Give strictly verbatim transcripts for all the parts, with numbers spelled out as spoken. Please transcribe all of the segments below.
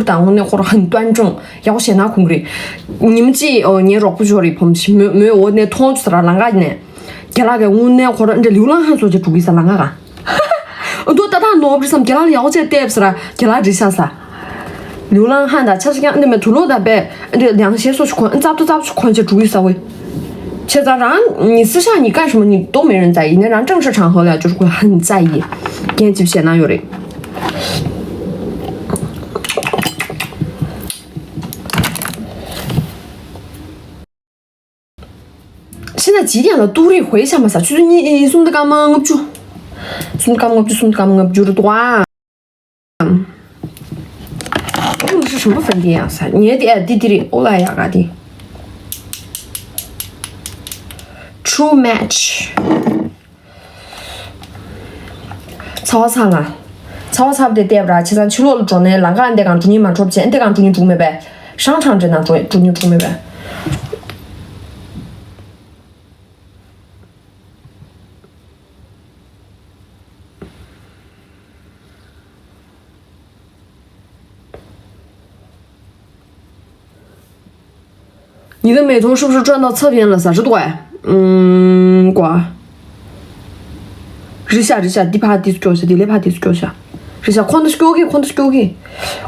དང་དངོས་གནས་ཁོ་རང་ཧན་ཏོན་ཀྲང་ཡག་པོ་བྱས་ན་ཁུང་གི་རེད། ཉིན་གཅིག་ཨོ་ངའི་རོགས་པ་ཞོར་རེད་བུམ་ཞིག་མོས་མོས་འོ་ནས་མཐོང་ཚུལ་ར་ལང་ཀ་ནས། རྒྱ་ལག་གི་དངོས་གནས་ཁོ་རང་འདྲ་ལིའུ་ལང་ཧན་སོགས་ཀྱི་འགྲོ་གི་ས་ལང་ཀ་ག་འདུག་ད་ལྟ་ནོར་བུ་བསམ་རྒྱ་ལག་ལ་ཡག་པོ་བྱས་བལྟས་ས་ར་རྒྱ་ལག་རི་ཤ་ས། ལིའུ་ལང་ཧན་དང་ཆ་ཤ་ཀྱང་འདི་མེད་དུ་ལོ་དང་པས་འདི་ལང་ཤེས་སོགས་ཤིག་ཁོན་ཙབ་ཏུ་ཙབ་ཤིག་ཁོན་ཆེ་འགྲོ་གི་ས་བས། 现在让你私下你干什么你都没人在意，你让正式场合了就是会很在意，演技显哪有人。 现在几点了？都得回想吧，啥？就是你送的干嘛？我就送的干嘛？我就送的干嘛？我就是多啊。用的是什么粉底呀？啥？你的弟弟的，我来呀，嘎的。True Match。 ཚ་བ་ཚ་ལ། ཚ་བ་ཚ་བ་དེ་བལྟས་པ་ར་བྱས་ཙང་ཕྱི་ལོགས་ལ་འགྲོ་ནས་ལམ་ཁ་འདི་གང་འགྲོ་ཉིན་མ་འགྲོ་བྱས་འདི་གང་འགྲོ་ཉིན་འགྲོ་མེད་པས། ཤང་ཁྲང་འདྲེ་ནང་འགྲོ་འགྲོ་ཉིན་འགྲོ་མེད་པས། 你的美瞳是不是转到侧边了？啥是对？嗯，瓜。 རི་ཤ་རི་ཤ་འདི་ཕར་འདི་སྐྱོ་ཤ་འདི་ལས་ཕར་འདི་སྐྱོ་ཤ། རི་ཤ་ཁོང་དུ་སྐྱོ་གི་ཁོང་དུ་སྐྱོ་གི།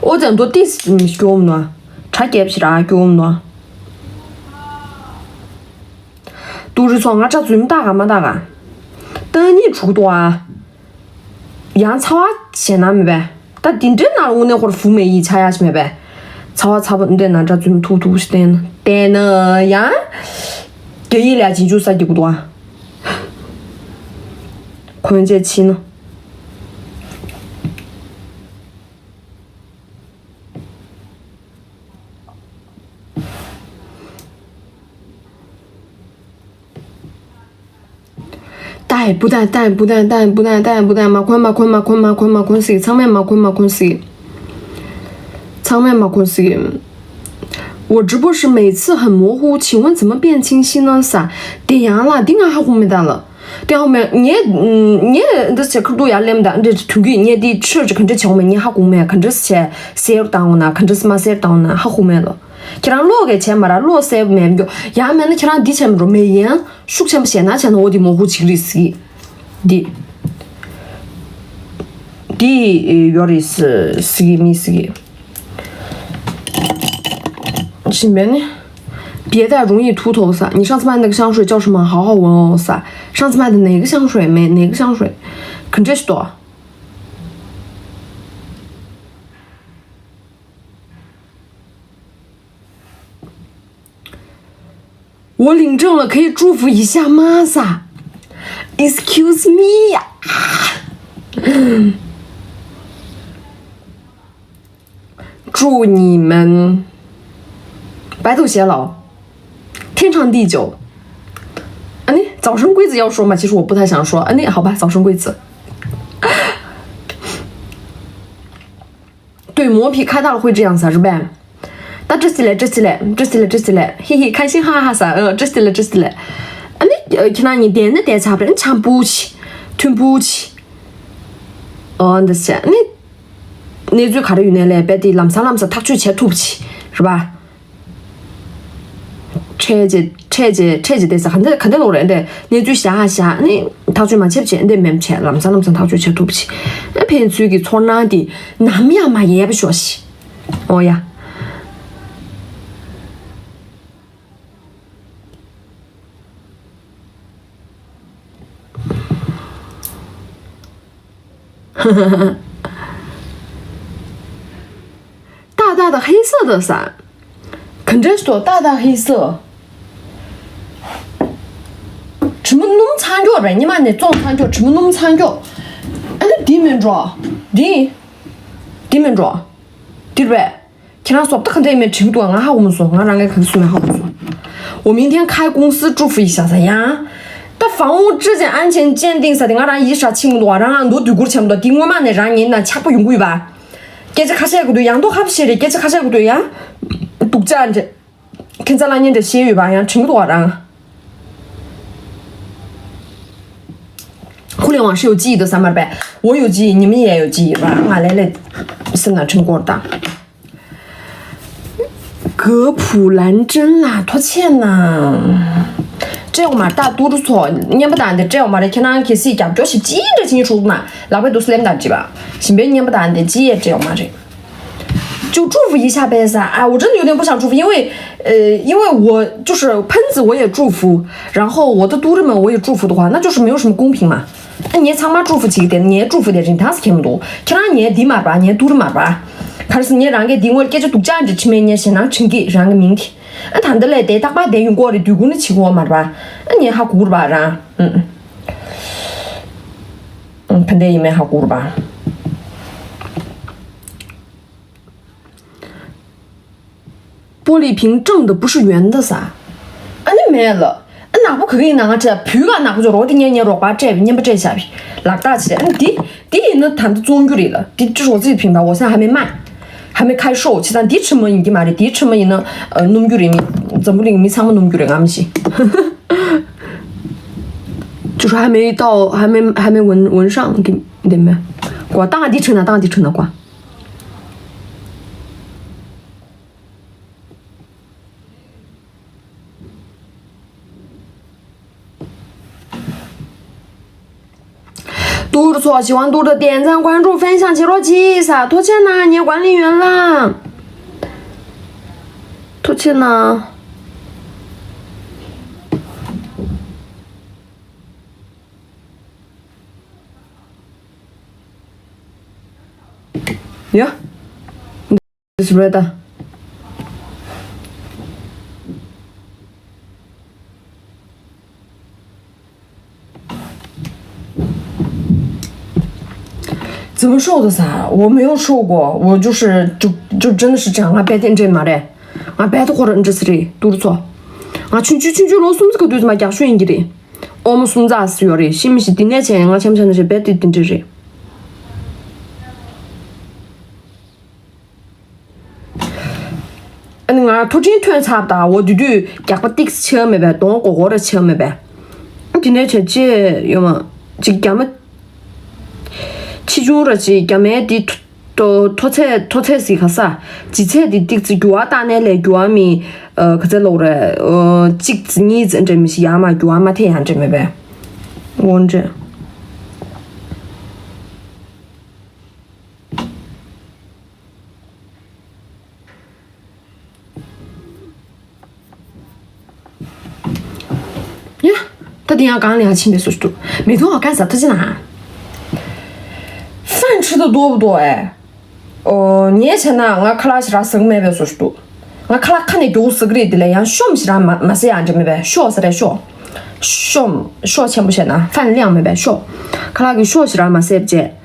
ཨོ་ཙམ་དོ་ཏིས་སྐྱོ་མ་ནོ། གྲ་རྒྱབ་ཤི་ར་སྐྱོ་མ་ནོ། ཏུ་རི་སོང་ང་ཁྲ་ཙུམ་ཏག་ག་མ་ཏག་ག་ཏན་ནི་དྲུག་ཏོ་ཨ། ཡང་ཚ་བ་ཞེ་ན་མེད་པས། ད་དེ་འདྲའི་ནང་དངོས་གནས་ཁོར་བུ་མེད་ཡིད་ཆ་ཡ་ཞིག་མེད་པས། ཚ་བ་ཚ་བ་འདྲའི་ནང་འདྲ་ཙུམ་ཐུག་ཐུག་ཞིག་བསྟན་བསྟན་ན་ཡང་རྒྱ་ཡིག་ལ་ཡ་ཇི་འཇུག་ས་རྒྱུ་གུ་དོ་ཨ། ཁོན་ཅེ་ཕྱིན་ནོ། 带不带带不带带不带带不带 མ་ཁོན་མ་ཁོན་མ་ཁོན་མ་ཁོན་མ་ཁོན་སི་ཚང་མས་མ་ཁོན་མ་ཁོན་སི། ཚང་མས་མ་ཁོན་སི། 我直播时每次很模糊，请问怎么变清晰呢？啥？དེ་ཡང་ལ་འདི་ང་ཧ་གོ་མི་ད་ལ། དེ་ཧ་གོ་མེད་ངས་ངས་འདི་ཟེར་ཁུར་འདུག་ཡར་སླེབས་ད་འདི་དུས་ཀྱི་ངས་འདི་ཆོས་ཀྱི་ག་འདྲ་བྱེད་དགོས་མེད་ངས་ཧ་གོ་མེད་ག་འདྲ་བྱས་སེལ་བཏང་འོང་ན་ག་འདྲ་མ་སེལ་བཏང་འོང་ན་ཧ་གོ་མེད་ལ། ཁྱེད་རང་ལོག་གས་བྱས་མ་ར་ལོག་སེལ་མེད་འགྱོ་ཡང་མེད་ན་ཁྱེད་རང་འདི་བྱས་མ་འགྲོ་མེད་ཡན་ཤུགས་ཆེན་པོ་བྱས་ན་བྱས་ན་འོ་འདི་མོ་ཧུ་ཆིག་རིགས་སི། འདི། འདི་ཡོད་རེད་སི་སི་གི་མི་སི་གི། 是没呢。别戴容易秃头啥？你上次卖那个香水叫什么？好好闻哦啥？上次卖的哪个香水？没哪个香水？肯定是多。 我领证了，可以祝福一下吗？啥？Excuse me 呀。 祝你们白头偕老，天长地久。啊，你早生贵子要说吗？其实我不太想说。啊，你好吧，早生贵子。对，磨皮开大了会这样子，是吧？那这起来，这起来，这起来，这起来，嘿嘿，开心哈哈啥？呃，这起来，这起来。啊，你呃，看到你点的点差不多，你抢不起，吞不起。哦，那些，你 གནས་ཚུལ་ག་རེ་ཡོད་ནའི་ལས་རྦད་དེ་ལམ་སང་ལམ་སང་ཐག་གཅོད་བྱེད་ཐུབ་ཅིག་རེད་པ། འཕྲད་རྗེས་འཕྲད་རྗེས་འཕྲད་རྗེས་དེ་ས་ག་འདྲ་ག་འདྲ་ལོག་རེད་འདྲ་གནས་ཚུལ་བཞག་བཞག་ནི་ཐག་གཅོད་མ་བྱེད་བྱེད་འདྲ་མེད་བྱེད་ལམ་སང་ལམ་སང་ཐག་གཅོད་བྱེད་ཐུབ་ཅིག་ཨ་ཕན་ཚུན་གྱི་ཚོར་སྣང་དེ་ནམ་ཡང་མ་ཡལ་བ་ཤོག་ཤིག་ཨོ་ཡ། ཏག་ཏག་ཏག་ཧེ་སི་ཏོ་ས། ག་འདྲ་ཞིག་ཏོ་ཏག་ཏག་ཧེ་སི། དྲི་མ་སྣུམ་ཚང་མགྱོགས་རེད་ཉི་མ་ནས་བཙོང་ཚང་མགྱོགས་དྲི་མ་སྣུམ་ཚང་མགྱོགས། ཨ་ནི་འདི་མིན་འགྲོ། འདི། འདི་མིན་འགྲོ། འདིར་བས། ཁྱེད་རང་སོབ་ཏ་ག་འདྲ་ཡིན་མིན་དྲི་གི་འདུག་ང་ཧ་གོ་མ་སོང་ང་རང་གི་ག་གི་སུ་མིན་ཧ་གོ་མ་སོང་། 我明天开公司祝福一下 ས་ཡང་། ད་房屋质检安全鉴定 ས་དེ་ང་རང་ཡིད་ཧྲ་ཕྱིན་གི་འདུག་རང་ང་འདུག་དུས་འགོར་ཆེན་པོ་འདུག་དེ་སྔོན་མ་ནས་རང་ཉིད་ན་ཆགས་པ་ཡོང་གི་ཡོད་པ། སྐད་ཆ་ཁ་ཤས་གི་འདུག་ཡང་དོ་ཁ་བཤད་རེད་སྐད་ཆ་ཁ་ཤས་གི་འདུག་ཡང་། སྡུག་ཅག་འདྲ། ཁྱེད་ཚ་ལ་ཉན་འདྲ་བཤད་ཡོད་པ་ཡང་དྲན་གི་འདུག་རང་། 互联网是有记忆的 ས་མར་པས། 我有记忆，你们也有记忆吧？ང་ལས་ལས་སེམས་ན་ཁྲིམས་སྐོར་དང་། 格普兰珍啦，ཐུགས་རྗེ་གནང་། སྤྲད་འོང་མ་རེད་ད། ཏུ་རུ་ཚོ་རྔན་པ་དང་དེ་སྤྲད་འོང་མ་རེད། ཁྱེད་རང་གལ་སྲིད་རྒྱབ་སྐྱོར་ཞིག་ཅི་འདྲ་བྱེད་མཁན་ཞིག་འདུག་ན་ལག་པའི་དུ་སི་ལེམ་དང་བྲིས་པ་ཞིམ་པའི་རྔན་པ་དང་དེ་ཅི་ཡས་སྤྲད་འོང་མ་རེད། 就祝福一下呗啥。哎，我真的有点不想祝福，因为，呃，因为我就是喷子，我也祝福，然后我的都人们我也祝福的话，那就是没有什么公平嘛。那你也苍茫祝福几个点，你也祝福点人，他是看不懂。看到你也地嘛吧，你也都是嘛吧。可是你让给地，我给这独家的吃面，你也先让成给，让个明天。那谈得来得，大把得用过的，对过的吃过嘛吧。那你还顾着吧，然，嗯嗯，嗯，喷的也没好顾着吧。 玻璃瓶正的不是圆的啥？ ཨ་ནི་མེད་ལ། ཨ་ནག་པོ་ག་གི་ཡིན་ན་ང་སྤྲད། བུ་ག་ནག་པོ་ཅོ་རོགས་དེ་ངས་ངའི་རོགས་པ་སྤྲད་པའི་རྔན་པ་སྤྲད་བཞག་པའི་ལག་རྟགས་བྱས། ཨ་ནི་འདི་འདི་ཡིན་ན་ད་ལྟ་བཙོང་རྒྱུ་རེད་ལ། འདི་ཅི་རོ་ཙི་ཕིང་པ་འོ་སང་ཧ་མེ་མ་ཧ་མེ་ཁ་ཤོ་ཆི་ཙང་འདི་ཁྲི་མོ་ཡིན་གྱི་མ་རེད། འདི་ཁྲི་མོ་ཡིན་ན་ཨ་སྣུམ་རྒྱུ་རེད། མི་འཛམ་བུ་གླིང་མི་ཚང་མ་སྣུམ་རྒྱུ་རེད། ང་མི་ཤི། 就是还没到，还没还没闻闻上给对没？我当地车呢，当地车呢，挂。 ཏུར་ཚོགས་ཞི་བ་ཏུར་དང་བསྟན་ཚང་ཀོན་ཀྲུག་ཧྥན་ཤང་བྱེད་རོགས་གྱིས་ས། ཐུགས་རྗེ་གནང་། ངའི་ཀོན་ལི་ཡོན་ལ། ཐུགས་རྗེ་གནང་། ཡ། This is Reda. Zimsho de sa, 我没有瘦过，我就是就就真的是这样，俺白天真没得，俺白天活人这是的，肚子错，俺去去去去罗松子个对什么讲训一的，我们松子是有的，信不信？今天前俺想想那些白天顶着人。 ཨ་ནི་ང་ཐུགས་ཕྲན་ཐོན་ཚར་དང་འོ་དུས་དུས་རྒྱག་པ་ཏིག་ཙམ་ཆེ་བ་མེད་པས། གདོང་གོ་གོ་ར་ཆེ་བ་མེད་པས། དེ་ནས་བྱས་ཅི་ཡོད་མ་ཅིག་རྒྱ་མ་ཆེ་ཆུང་ར་ཅིག་རྒྱ་མའི་དེ་མཐོ་མཐོ་ཚད་མཐོ་ཚད་ཟིག་ག་ས་ལྗིད་ཚད་དེ་ཏིག་ཙམ་འགྱུར་བ་བཏང་ནས་ལས་འགྱུར་བ་མི་ག་ཚད་ལོག་རེད། གཅིག་གཉིས་ཙམ་འདྲ་མི་ཤི་ཡ་མ་འགྱུར་བ་མ་ཐེ་ཡང་འདྲ་མེད་པས། འོ་འདྲ། ཡ། ད་དེ་ཡང་གང་ལ་ཡང་ཕྱིན་པའི་བཟོ་ཞིག་འདུག་མེ་ཏོག་ཨ་ཀན་ཟ་ཐུ་ཅི་ན། ཧྥན་ཁྲི་ད་རྡོ་བུ་རྡོ་ཨེ། ཨོ་ངས་བྱས་ན་ང་ཁ་ལག་ཞིག་རག་ཟག་མེད་པའི་བཟོ་ཞིག་འདུག་ང་ཁ་ལག་ཁ་ནས་མགྱོགས་ཟག་རེད། དེ་ལ་ཡང་ཤོམ་ཞིག་རག་མ་མ་ཟེར་ཡང་འདྲ་མེད་པས། ཤོ་ཟེར་རེད་ཤོ། ཤོམ་ཤོ་ཆེན་པོ་བྱས་ན་ཧྥན་གླེང་མེད་པས་ཤོ། ཁ་ལག་གི་ཤོ་ཞིག་རག་མ་ཟེར་བྱས།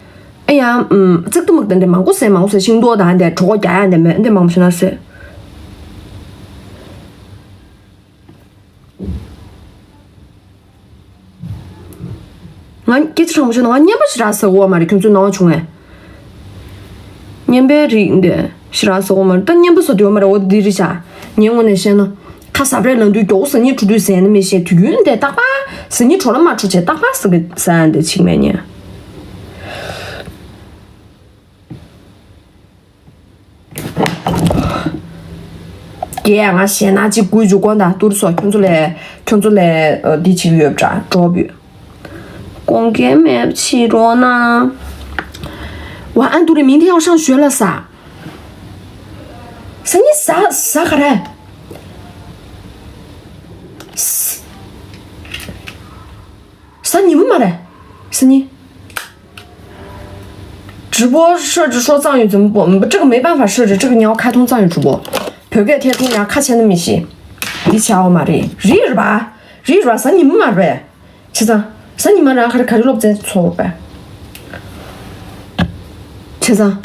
ཨེ་ཡང་ཙིག་ཏུ་མིག་དེ་འདྲ་མང་པོ་ཟས་མང་པོ་ཟས། ཤིང་ཏོག་དང་དེ་གྲོད་ཁོག་རྒྱག་ཡ་འདི་མེད་འདི་མང་པོ་ཞིག་ན་ཟས། ང་སྐད་ཆ་དྲང་པོ་བཤད་ན་ང་རྔན་པ་ཞིག་རག་ཟ་གོ་བ་མ་རེད། ཁྱོད་ཚོས་སྣང་བ་བྱུང་ངས། རྔན་པའི་རིགས་འདི་ཞིག་རག་ཟ་གོ་མ་རེད། ད་རྔན་པ་ཟ་དུས་མ་རེད། འོ་འདི་རེད་ཤག་ངའི་ངོས་ནས་བཤད་ན། ཁ་ཟ་རེད་ལབ་དུས་མགྱོགས་ཟ་སྙིང་བྲོ་དུས་ཟས་ནི་མི་ཤེས། དུས་རྒྱུན་དེ་རྟག་པར་ཟ་སྙིང་བྲོ་ལ་མ་བྲོ་བྱས་རྟག་པར་ཟ་གི་ཟ་ཡ་འདི་ཆིག་མེད་ཉེ། རྒྱལ་ང་ཞེ་ན་གཅིག་དགོས་འཇུག་གོ་ད་ཏུར་སོ་ཁྱོད་ཚོ་ལས་ཁྱོད་ཚོ་ལས་འདི་བྱེད་ཀྱི་ཡོད་པ་འདྲ་འགྲོ་བུ། ཀོང་ཀེ་མེབ་ཕྱི་རོ་ན། 晚安，杜丽，明天要上学了撒。 ཟ་སྙིང་ཟ་ཟ་ག་རེ། ཟ་ཉི་མ་མ་རེད། ཟ་ཉི། 直播设置说藏语怎么播？这个没办法设置，这个你要开通藏语直播。 བོད་སྐད་ཐད་ཐུང་ཡང་ཁ་ཕྱེ་ན་མི་ཤེས། འདི་བྱའོ་མ་རེད། རིག་རེད་པ། རིག་རེད་པ། ཟ་ཉི་མ་མ་རེད། བྱས་ཙང་། ཟ་ཉི་མ་རང་ག་རེ་ག་རེ་སློབ་ཚན་ཚོགས་པས། བྱས་ཙང་།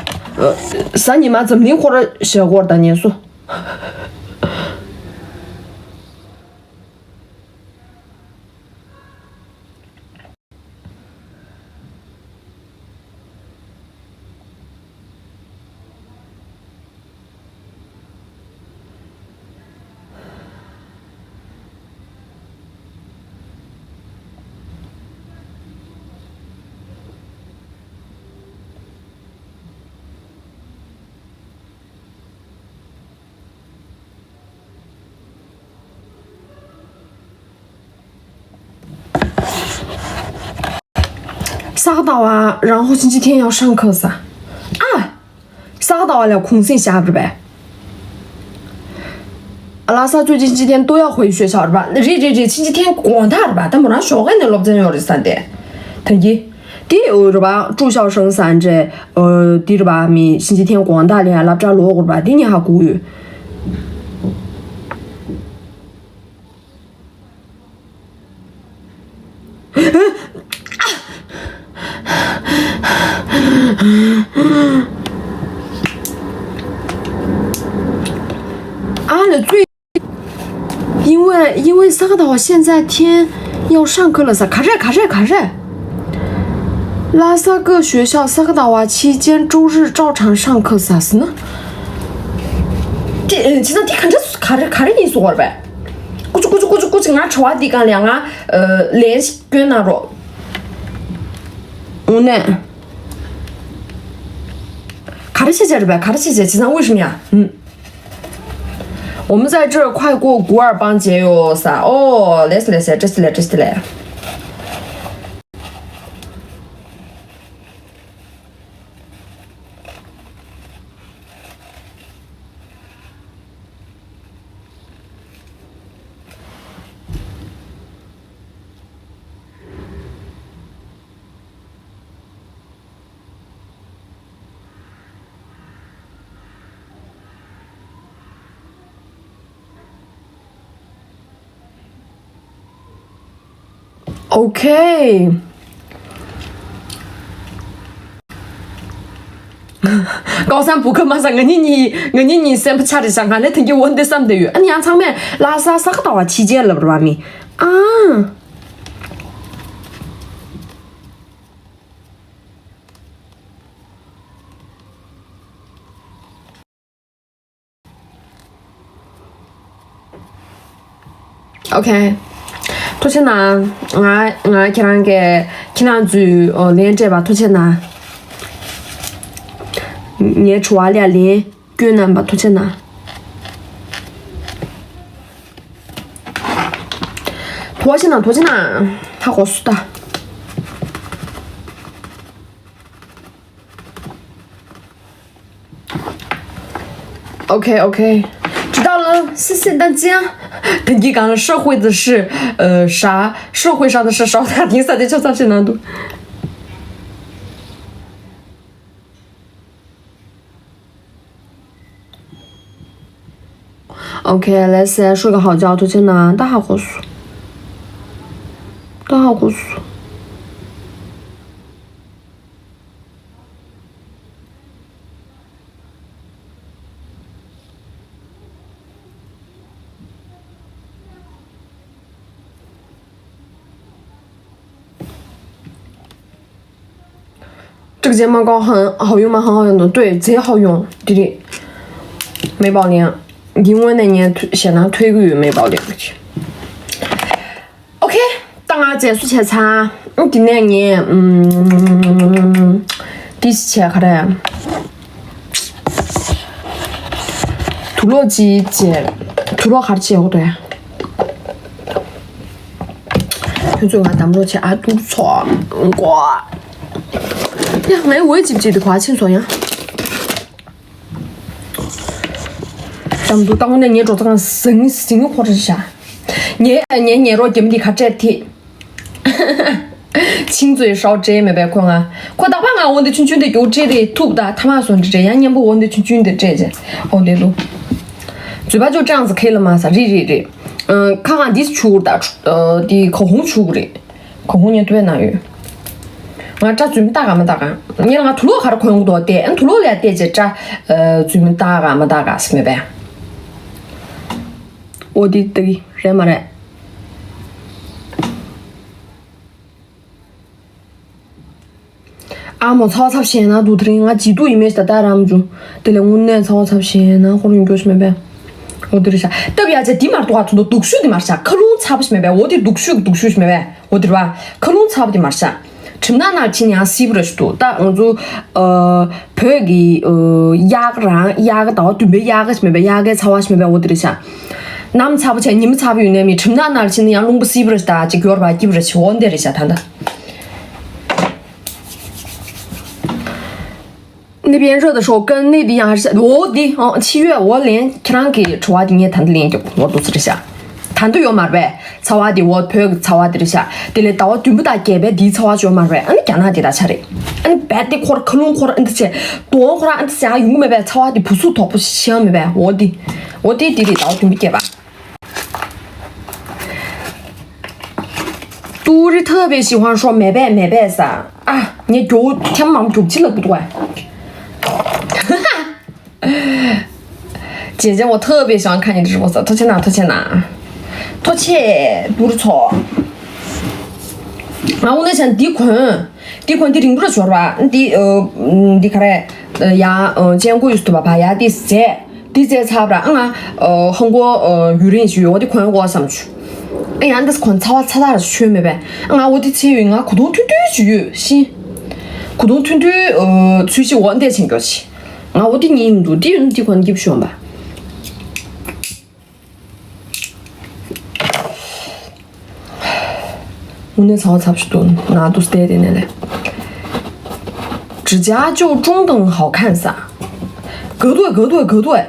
ཟ་ཉི་མ་འཛམ་གླིང་སྐོར་ཞེས་སྐོར་དང་ཉན་སོ། ས་ག་ཟླ་བ་然后星期天要上课ས། ཨ། ས་ག་ཟླ་བ་ལ་གུང་སེང་བཞག་རེད་པས། ལྷ་ས་最近几天都要回学校རེད་པ། རེད་རེད་རེད།星期天་དགོང་དག་རེད་པ། ད་མོ་རང་ཞོགས་ཀས་ནས་སློབ་ཚན་ཡོད་རེད་ས་དེ། ད་གི། དེ་ཡོད་རེད་པ། 住校生ས་འདྲ། ཨོ། དེ་རེད་པ། མི་星期天དགོང་དག་ལ་ཡང་སློབ་གྲྭ་ལོག་དགོས་རེད་པ། དེ་ངས་ཧ་གོ་ཡོད། ཨ་ལ་ཙུའི། 因为因为ས་ག་ཟླ་བ་现在天要上课ལ་ས། ག་རེ་ག་རེ་ག་རེ། ལྷ་ས་各学校ས་ག་ཟླ་བ期间周日照常上课ས་ཟེར་ན། དེ་ཨེ་བྱས་ཙང་དེ་ག་འདྲ་ག་རེ་ག་རེ་ཡིན་གསུངས་པ་རེད་པས། ཀུ་ཅི་ཀུ་ཅི་ཀུ་ཅི་ཀུ་ཅི། ང་དྲི་བ་འདི་སྒང་ལ་ང་ལན་ཞིག་སྐྱོན་གནང་རོགས། དངོས་གནས། ག་རེ་བྱས་བྱས་རེད་པས། ག་རེ་བྱས་བྱས། བྱས་ཙང་为什么呀？嗯。我们在这儿快过古尔邦节哟，撒哦，累死累死，这死嘞，这死嘞。 OK。高三补课吗？ས། ང་གཉིས་གཉིས་ང་གཉིས་གཉིས་སེམས་པ་ཆགས་རེད་ཤག་ང་ལས་དེང་གི་འོ་འདི་བསམ་བསྡད་ཡོད། ཨ་ནི་ཡང་ཚང་མས་ལྷ་ས་ས་ག་ཟླ་བ་ཕྱི་རྒྱལ་ལབ་རེད་པ་མི། ཨ། OK། ཐུགས་རྗེ་གནང་། ང་ང་ཁྱེད་རང་གིས་ཁྱེད་རང་ཚོའི་ལན་སྤྲད་པ་ཐུགས་རྗེ་གནང་། ངའི་དྲི་བ་ལ་ལན་སྐྱོན་གནང་པ་ཐུགས་རྗེ་གནང་། ཐུགས་རྗེ་གནང་། ཐུགས་རྗེ་གནང་། ཧ་གོ་སོང་ད། OK OK，知道了，谢谢大家。 དེང་གི་སྒང་社会的事，呃，啥，社会上的事少打听，啥的就上去难读。 OK，来，先睡个好觉，ཐུགས་རྗེ་གནང་། ད་ཧ་གོ་སོང་། ད་ཧ་གོ་སོང་། 这个睫毛膏很好用吗？很好用的，对，贼好用，弟弟。美宝莲，因为那年推，显然推给美宝莲去。 OK，ད་ང་རྗེས་སུ་བྱས་ཚར། ཨང་། དེ་ནས་ངས་ཨམ། དེ་བྱས་ག་རེ། དུག་ལོག་ཅིག་བྱས། དུག་ལོག་ག་རེ་བྱས་འོ་དེ། ཁྱོད་ཚོས་ང་དམ་ལོག་བྱས། ཨ། དུག་ཚོགས་མགོ། ཡ། ངའི་འོད་ཅིག་ཅིག་དེ་ག་ཕྱིན་སོང་ཡ། ཙམ་དུ་བཏང་ནས་ངའི་སྒྲོག་ཙམ་ཟིང་ཟིང་ཁོ་རེ་ཤ། ངའི་ངའི་ཉལ་རོགས་རྒྱབ་འདི་ཁ་བྲལ་ཐིག་ཆིང་ཙུའི་ཧྲའོ་ཀྲེ་མེད་པའི་ཁོ་ང་། ཁོ་ད་པ་ང་འོ་འདི་ཆུང་ཆུང་འདི་རྒྱུག་ཀྲེ་རེ་ཐུབ་ད་ཐ་མ་སོང་ཀྲེ་ཡང་མཉམ་པོ་འོ་འདི་ཆུང་ཆུང་འདི་ཀྲེ་ཅེ་འོ་འདི་ལུ། 嘴巴就这样子可以了吗？ས། རེད་རེད་རེད། ཨ། ཁ་གང་འདི་ཆུ་ད། ཨ། འདི་ག་ཧུང་ཆུ་རེད། ག་ཧུང་ཉན་ཐུབ་ན་ཡོད། ང་སྐྲ་རྫུན་མ་བཏགས་ག་མ་བཏགས་ག་ངས་ལ་ང་དུག་ལོག་ག་རེ་གོན་གི་འདུག་བལྟས། ཨ། དུག་ལོག་ལ་བལྟས་རྗེས་སྐྲ། ཨ། རྫུན་མ་བཏགས་ག་མ་བཏགས་ག་ཟེར་མེད་པས། འོ་འདི་ལྟ་གི་རེད་མ་རེད། ཨ་མོ་ཚ་བ་ཚབ་ཞེ་ན་འདུག་དེ་རིང་ང་ཅི་འདུག་ཡིན་མེད་ད་ལྟ་རམ་བྱུང་། དེ་ལས་དངོས་གནས་ཚ་བ་ཚབ་ཞེ་ན་ཁོ་རང་འགྱོ་ཤི་མེད་པས། འོ་དེ་རེད་ཤག་སྟབས་ཡག་ཆ་འདི་མར་གཏོགས་ཚོ་འདུག་སྡུག་ཤོས་འདི་མར་ཤག་ཁ་རླུང་ཚ་པོ་ཞིག་མེད་པས། འོ་དེ་སྡུག་ཤོས་ཀྱི་སྡུག་ཤོས་ཞིག་མེད་པས། འོ་དེ་རེད་བ། ཁ་རླུང་ཚ་པོ་དེ་མར་ཤག་གྲིབ་ནག་ནག་ཕྱིན་ཡང་སིབ་ར་ཞིག་འདུག་ད་ང་ཚོ་ཨ། བོད་ཀྱི་ཨ། གཡག་རང་གཡག་ཟླ་བ་བདུན་པའི་གཡག་ཞིག་མེད་པས། གཡག་ཚ་བ་ཞིག་མེད་པས། འོ་དེ་རེད་ཤག་ནམ་ཚ་པོ་བྱས་ཉི་མ་ཚ་པོ་ཡོད་ནའི་མི་གྲིབ་ནག་ནག་ཕྱིན་ན་ཡང་རླུང་པོ་སིབ་ར་ཞིག་ད་ཅིག་གྱོར་བ་སྐྱིབ་ར་ཞིག་འོ་འདི་རེད་ཤག་ད་ད། 那边热的时候跟内地一样还是下？我的哦，七月我连 ཁྱེད་རང་གི་དྲི་བ་དེ་ངས་ད་ལྟ་ལན་རྒྱབ་འོ་འདུག་ཟེར་ཤག་ད་ལྟ་ཡོད་མ་རེད་པས། ཚ་བ་དེ་འོ་བོད་ཀྱི་ཚ་བ་དེ་རེད་ཤག་དེ་ལས་ཟླ་བ་བདུན་པ་དང་བརྒྱད་པའི་དེའི་ཚ་བ་ཅིག་ཡོད་མ་རེད་པས། ཨ་ནི་རྒྱ་ནག་དེ་དག་ཆ་རེད། ཨ་ནི་རྦད་དེ་ཁོ་ར་ཁ་ལུང་ཁོ་ར་ཨ་འདི་བྱས་གདོང་ཁོ་ར་ཨ་འདི་བྱས་ཡོང་གི་མེད་པས། ཚ་བ་དེ་བུ་སུ་དོག་པོ་ཤེས་མེད་པས། འོ་དེ་འོ་དེ་དེ་རེད། ཟླ་བ་བདུན་པ་བརྒྱད་པ། 杜丽特别喜欢说 མེད་པས་མེད་པས་ཟེར། ཨ། ངས་མགྱོགས་ཐེངས་མང་མགྱོགས་ཅི་ལབ་ཀྱི་འདུག་ཨ། 姐姐，我特别喜欢看你直播，ཐུགས་རྗེ་གནང་། ཐུགས་རྗེ་གནང་། ཐུགས་རྗེ། 杜丽错。ང་འོ་ན་ཅང་འདི་གོན། འདི་གོན་འདི་རིང་པོ་ལ་འབྱོར་བ། འདི་ཨ། འདི་ག་རེ། ཡ། ཅན་གོ་ཡུས་ཏུ་བ་བ་ཡ་འདི་ཟས། འདི་རྫས་ཚ་བ་ར་ཨ་ང་། ཧང་གོ་ཡུ་རིན་ཞུ་ཡོད་འདི་གོན་གོ་བསམ་བྱུང་། ཨ་ཡང་འདི་གོན་ཚ་བ་ཚ་ཐག་ར་ཆོད་མེད་པས། ཨ་ང་འོ་འདི་ཚེ་ཡོད་ང་གོ་དོང་ཐུང་ཐུང་ཞུ་ཡོད་ཤི། གོ་དོང་ཐུང་ཐུང་ཚུལ་ཤི་འོ་འདི་ཆེན་གྱོ་ཆི། ང་འོ་འདི་ཉིད་མི་འདུག་འདི་ཡོད་འདི་གོན་སྐྱིབས་ཤོམ་པ། དངོས་གནས་ཚ་བ་ཚབས་ཆེ་འདུག་ན་དུ་སྟེ་དེ་ནས་ལས། 指甲就中等好看撒。 格对格对格对。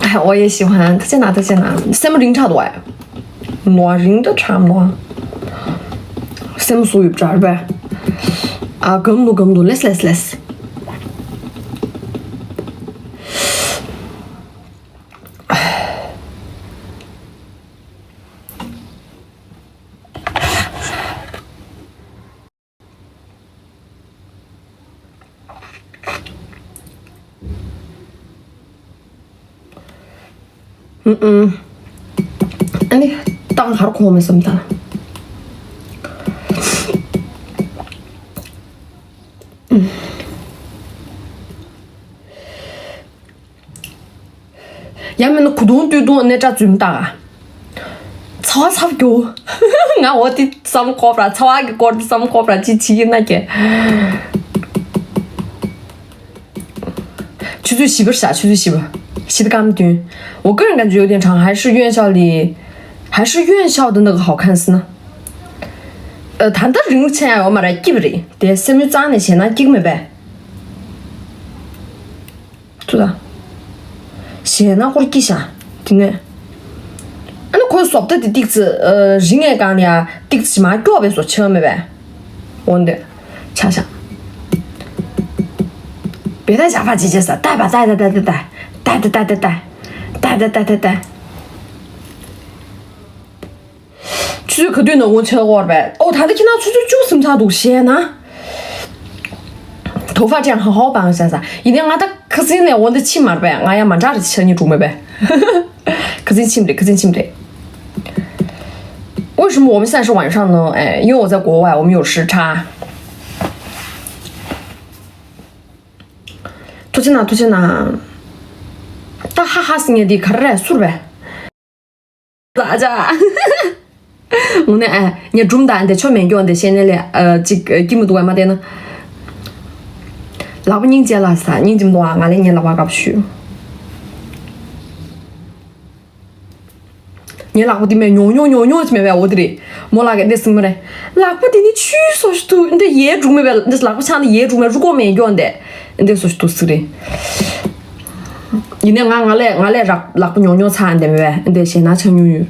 哎，我也喜欢，ཐུགས་རྗེ་གནང་། ཐུགས་རྗེ་གནང་། སེམས་རིང་དྲགས་འདུག་ཨ། ནོར་རིང་དུ་ཁྲམ་ནོར། སེམས་སུ་ཡོད་དྲགས་པས། ཨ་གམ་དུ་གམ་དུ་ལེས་ལེས་ལེས། ཨུ་ཨུ། ཨ་ནི་ཏང་ཧར་ཁོང་མེད་སམ་ད། ཡང་མིན་ན་གུ་དུང་ཏུས་དུང་ནས་སྐྲ་འཛུམ་བཏགས། ཚ་བ་ཚབ་རྒྱུ། ང་འོ་དེ་བསམ་ཁོག་པ་ར་ཚ་བ་གི་སྐོར་དེ་བསམ་ཁོག་པ་ར་ཅི་བྱེད་ཀྱི་ན་ཀྱེ། ཆུ་ཚོད་བཞི་པར་བཞག་ཆུ་ཚོད་བཞི་པ། 七点半。我个人感觉有点长，还是院校里，还是院校的那个好看是呢。ཨ་ད་ལྟ་རིང་ཆེན་ཡོད་མ་རེད། སྐྱིད་པ་རེད་དེ། སེམས་ཡུལ་གཙང་ནས་བྱས་ན་སྐྱིད་མེད་པས། ཐུ་ད། ཞེ་ན་ཧོར་ཀི་ཤ། དེ་ནས། ཨ་ནི་ཁོའི་བཟོ་ལྟ་དེ་ཏིག་ཙི་ཨ་རིང་ངེས་གང་ལ་ཡ་ཏིག་ཙི་མ་སྐྱོ་བའི་བཟོ་ཆེ་བ་མེད་པས། འོན་ཏེ། ཆ་ཤ། བེ་ད་ཞག་པ་ཅི་བྱེད་ས་ད་བ་ད་ད་ད་ད་ད་ད་ད་ད་ད་ད་ད་ད་ད་ད། ཆུ་ཚོད་ག་དུས་ནང་ཁོང་ཆེ་གོ་ར་པས། ཨོ་ད་ལྟ་ཁྱེད་རང་ཆུ་ཚོད་བཅུ་ཟིན་ཚར་འདུག་ཞེ་ན། 头发这样好好绑一下子。 ཡིན་ནའི་ང་ད་ཁ་སང་ལས་འོ་འདི་ཕྱི་མར་པས། ང་ཡང་མ་འདྲ་རེ་ཆ་ནི་འགྲོ་མེད་པས། ཁ་སང་ཕྱི་མ་རེད། ཁ་སང་ཕྱི་མ་རེད། 为什么我们现在是晚上呢？哎，因为我在国外，我们有时差。 ཐུགས་རྗེ་གནང་། ཐུགས་རྗེ་གནང་། ད་ཧ་ཧ་སི་ངས་འདི་ག་རེ་རེད་སུར་བས། ད་ཅག་འོ་ནས་ཨ་ངས་སྒྲུང་དང་འདི་ཆོ་མེད་མགྱོགས་འདི་བཤད་ནས་ལས་ཨ་ཅིག་སྐྱིད་མི་འདུག་བས་མ་བལྟས་ན། ལག་པ་སྙིང་རྗེ་ལ་ས་སྙིང་རྗེ་མི་འདུག་ཨ། ང་ལས་ངའི་ལག་པ་དགའ་པོ་ཞུ། ངའི་ལག་པ་འདི་མེད་ཉོ་ཉོ་ཉོ་ཉོ་ཅི་མེད་པས། འོ་དེ་རེད། མོ་ལགས་ཀྱིས་འདི་སྲིང་མོ་རེད། ལག་པ་འདི་ནི་ཆུའི་སོ་ཞིག་འདུག་འདི་ཡའི་འབྲུག་མེད་པས། འདི་ལག་པ་ཆག་ནི་ཡའི་འབྲུག་མེད་རུ་ཀོ་མེད་མགྱོགས་འདི་འདི་སོ་ཞིག་འདུག་སྲིད་རེད། ཡིན་ནའི་ང་ང་ལས་ང་ལས་རག་ལག་པ་ཉོ་ཉོ་ཚ་འདི་མེད་པས། འདི་ཞེ་ན་ཆ་ཉུང་ཡོད།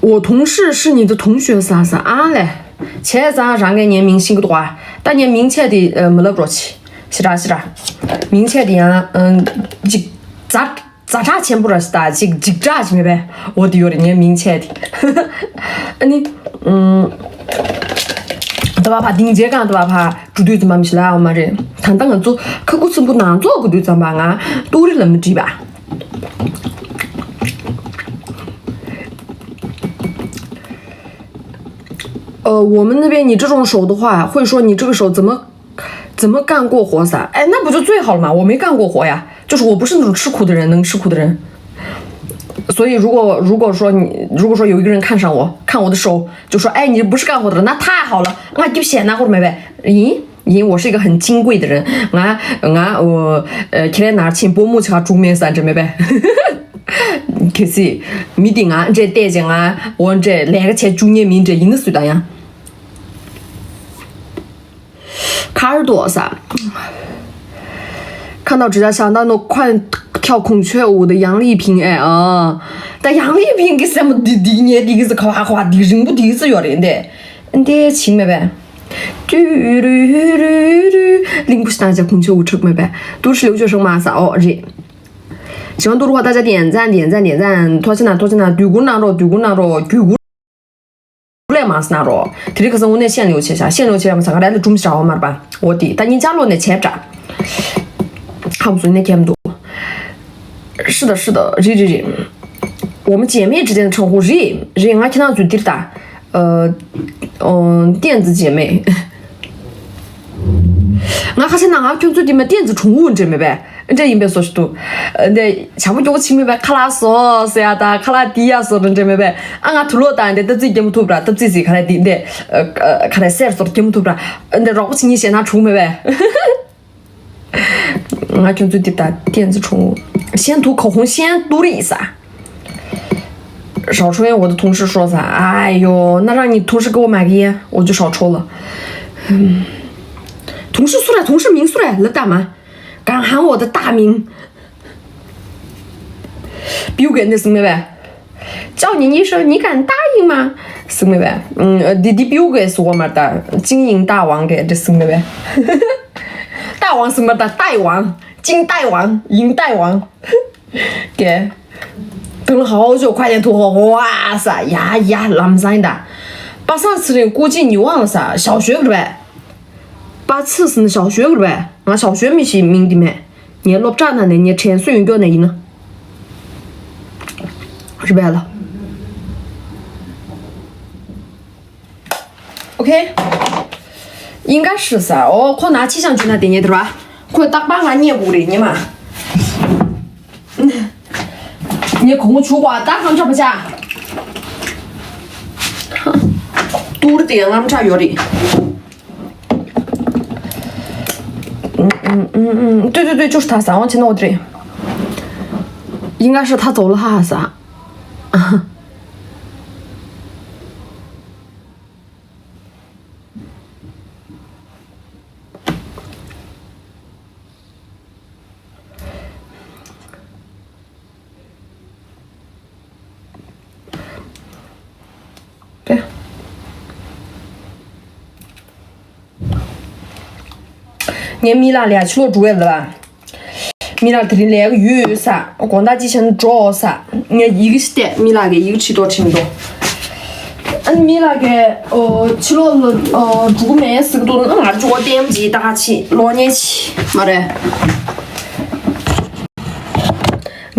我同事是你的同学啥啥啊嘞？ བྱས་ཙང་རང་གིས་ངའི་མིང་ཤེས་ཀྱི་འདུག་ཨ། ད་ངའི་མིང་ཆད་དེ་མི་ལབ་རོགས་བྱེད། ཞེ་དྲག་ཞེ་དྲག་མིང་ཆད་དེ་ཡང་ཅིག་ཛ་ཛ་དྲག་ཆེན་པོ་ར་ཞེ་དྲག་ཅིག་འཇིགས་སྐྲག་ཅིག་མེད་པས། འོ་དེ་ཡོད་རེད་ངའི་མིང་ཆད་དེ། ཨ་ནི། ད་བ་ཕ་སྡིངས་ཆའི་སྒང་ད་བ་ཕ་འགྲོ་དུས་ཙམ་པ་མི་ཤི་ལ་ཡོད་མ་རེད། ད་ལྟ་ང་ཚོ་ཁ་ཁུ་སིམ་པོ་ནང་ཚོགས་དགོས་དུས་ཙམ་པ་ང་ཏུའུ་རི་ལ་མི་འགྲིག་པ། ཨོ། 我们那边你这种手的话，会说你这个手怎么怎么干过活撒？哎，那不就最好了嘛？我没干过活呀，就是我不是那种吃苦的人，能吃苦的人。所以如果如果说你如果说有一个人看上我，看我的手，就说哎你不是干活的人，那太好了，那给写那会儿没呗。咦。 因为我是一个很金贵的人，俺俺我呃，天天拿钱拨木桥中面三这没呗。གལ་སྲིད་མི་དེ་ང་འདྲས་བལྟས་ཅེ་ང་འོ་འདྲས་ལས་ཀ་བྱས་བཅུག་ཉེ་མིན་འདྲས་ཡིན་ན་སུས་ད་ཡང་། ཁར་དོ་ས།看到指甲锹ན་ཁོ་跳孔雀舞的杨丽萍哎啊，但杨丽萍给什么的的年的个是夸夸的人不的是有人的，你的情没呗？嘟噜噜噜噜，领不是大家孔雀舞出没呗？都是刘秋生嘛啥哦，是。喜欢嘟噜话，大家点赞点赞点赞，拖起来拖起来，对鼓那着，对鼓那着，对鼓。 ལས་མང་སྣ་རོ། དེ་རིང་ཁ་སང་དངོས་གནས་ཤེས་ལེའུ་བྱས་ཤག་ཤེས་ལེའུ་བྱས་ཡ་མ་ཚང་ག་རེ་ལ་སྒྲུང་ཞིག་འོ་མར་པ། འོ་དེ་ད་ཉིན་ཆར་ལོ་ནས་བྱས་པ་འདྲ། ཧ་གོ་སོང་ནས་ཁྱེར་མི་འདུག 是的，是的，རེད་རེད་རེད། 我们姐妹之间的称呼 རེད་རེད། ང་ཁྱེད་རང་ཚོའི་འདིར་ད། ཨ། ཨ། 电子姐妹。 ང་ཁ་ཤས་ན་ང་ཁྱོད་ཚོ་དེ་མ་བསྟན་འཛིན་གྲུང་བོ་འདྲ་མེད་པས། འདྲ་ཡིན་པའི་བཟོ་ཞིག་འདུག་འདི་བྱ་མོ་སྐྱོ་བོ་ཆི་མེད་པས། ཁ་ལག་བཟོ་ཟེར་ཡ་དང་ཁ་ལག་དེ་ཡ་བཟོ་འདྲ་འདྲ་མེད་པས། ཨ་ང་དུག་ལོག་དང་འདི་སྟབས་རྩིས་སྐྱེ་མི་ཐུབ་ར། སྟབས་རྩིས་ཟེར་ག་རེ་འདི་འདི་ག་རེ་གསེར་བཟོ་སྐྱེ་མི་ཐུབ་ར། འདི་རོགས་པ་བྱེད་ཉིན་བྱས་ན་གྲུང་མེད་པས། ང་ཁྱོད་ཚོ་འདི་ད་བསྟན་འཛིན་གྲུང་བོ། 先涂口红先涂 རེད་ས། 少抽烟，我的同事说啥？哎呦，那让你同事给我买个烟，我就少抽了。嗯，同事说了，同事名说了，那大妈，敢喊我的大名。比如给那什么呗，叫你一声，你敢答应吗？什么呗，嗯，呃，你你比如给说嘛的，金银大王给这什么呗，大王什么的，大王，金大王，银大王。 给，等了好久，快点涂好，哇塞，呀呀，ལམ་སང་ཡིན་ད། 八三四零估计你忘了啥，小学个呗。八四四小学个呗，ང་小学 མི་ཞིག་མིང་དེ་མེད། ངའི་སློབ་གྲྭ་ནང་ནས་ངའི་དྲན་གསོ་ཡོད་མགྱོགས་ནས་ཡིན་ན། རེད་པས་ལ། โอเค། 应该是啥哦，ཁོ་ན་气象局ན་དེ་ཉེ་དེར་བ། ཁོས་རྟག་པར་ང་རྙེད་དགོས་རེད་ཉི་མ། ངས་གོང་བྱུག་པ་ད་ཁམ་ཆ་པ་ཆ། ཏུར་དེ་ཡང་རྔམ་ཆ་ཡོད་རེད། 对对对，就是他，撒网前的我对。应该是他走了，哈哈撒。 ངའི་མི་ལ་ལས་ཕྱི་ལོགས་འགྲོ་ཡ་ལ། མི་ལ་དེ་རིང་ལས་ཀ་ཡོད་ས། དགོང་དག་ཅི་བྱས་ན་འགྲོ་ས། ངས་ཡི་གེ་ཞིག་བལྟས། མི་ལ་གི་ཡི་གེ་བྲིས་ཏོ་བྲིས་མི་འདུག་ཨ་ནི་མི་ལ་གི་ཨོ་ཕྱི་ལོགས་ལ་ཨོ་འགྲོ་གི་མེད་ཟེར་གི་འདུག་ང་ཅོ་ལྟེམ་ཅིག་ད་ཅི་ལོག་ཉེ་ཅི་མ་རེད།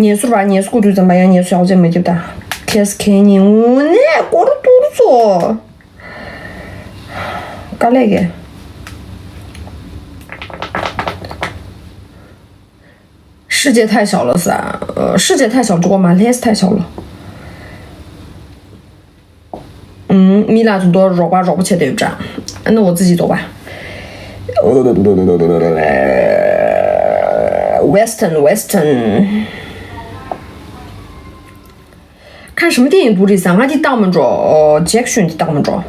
ངལ་གསོ་ར་ངལ་གསོ་སྐུ་དུས་ཙམ་པ་ཡང་ངལ་གསོ་ཡག་ཅན་མ་རྒྱབ་ད། ཁེས་ཁེ་ཉིན་དངོས་གནས་སྐོར་ཏུར་ཚོ། དཀའ་ལས་ཀྱི། 世界太小了 ས། 呃，世界太小，只不过马来西亚太小了。嗯，米拉总多 རོགས་པ་རོགས་པ་བྱས་ཏེ་ཡོད་ཅག་ཨ་ནི་འོ་ཙི་ཅི་ཙོག་པ། Western Western 看什么电影不 རེད་ས། ང་འདི་ལྟ་མི་འགྲོ། ཇེག་ཤུན་འདི་ལྟ་མི་འགྲོ།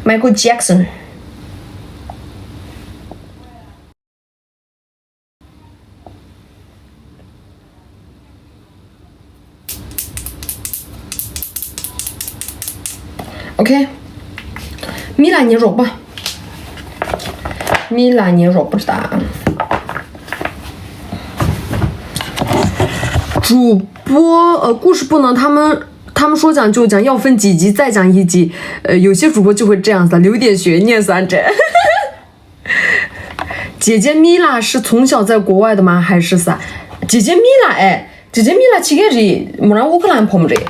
Michael Jackson. OK། མི་ལ་ཉེ་རོགས་པ། མི་ལ་ཉེ་རོགས་པ་ད། 主播，呃，故事不能他们他们说讲就讲，要分几集再讲一集。呃，有些主播就会这样子，留点悬念啥这。姐姐米拉是从小在国外的吗？还是啥？姐姐米拉，哎，姐姐米拉ཕྱི་རྒྱལ་རེད། མོ་རང་乌克兰ཕོ་མོ་རེད།